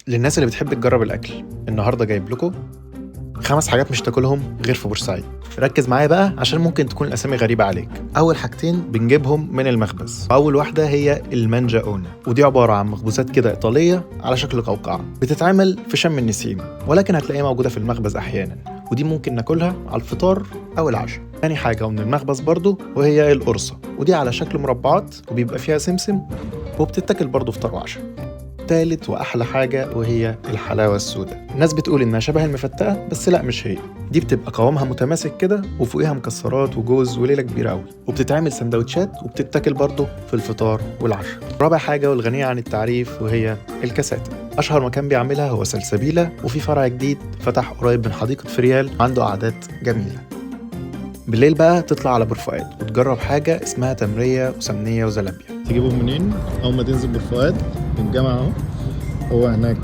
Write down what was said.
للناس اللي بتحب تجرب الاكل، النهارده جايب لكم 5 حاجات مش تاكلهم غير في بورسعيد. ركز معايا بقى عشان ممكن تكون الاسامي غريبة عليك. اول حاجتين بنجيبهم من المخبز. اول واحدة هي المانجا اونا، ودي عبارة عن مخبوزات كده ايطالية على شكل قوقعه، بتتعمل في شم النسيم، ولكن هتلاقيها موجودة في المخبز احيانا، ودي ممكن ناكلها على الفطار او العشاء. تاني حاجة ومن المخبز برضو وهي القرصه، ودي على شكل مربعات وبيبقى فيها سمسم، وبتتاكل برضو فطار وعشاء. تالت واحلى حاجة وهي الحلاوة السوداء. الناس بتقول انها شبه المفتقه، بس لا مش هي. دي بتبقى قوامها متماسك كده وفوقيها مكسرات وجوز وليلة كبيرة قوي، وبتتعمل سندوتشات وبتتاكل برضه في الفطار والعشاء. رابع حاجة والغنيه عن التعريف وهي الكاساتا. اشهر مكان بيعملها هو سلسبيلة، وفي فرع جديد فتح قريب من حديقة فريال، عنده قعدات جميلة. بالليل بقى تطلع على بورفؤاد وتجرب حاجة اسمها تمريه وسمنيه وزلابيه. تجيبه منين؟ اول ما تنزل بورفؤاد من الجامعة اهو، هو هناك.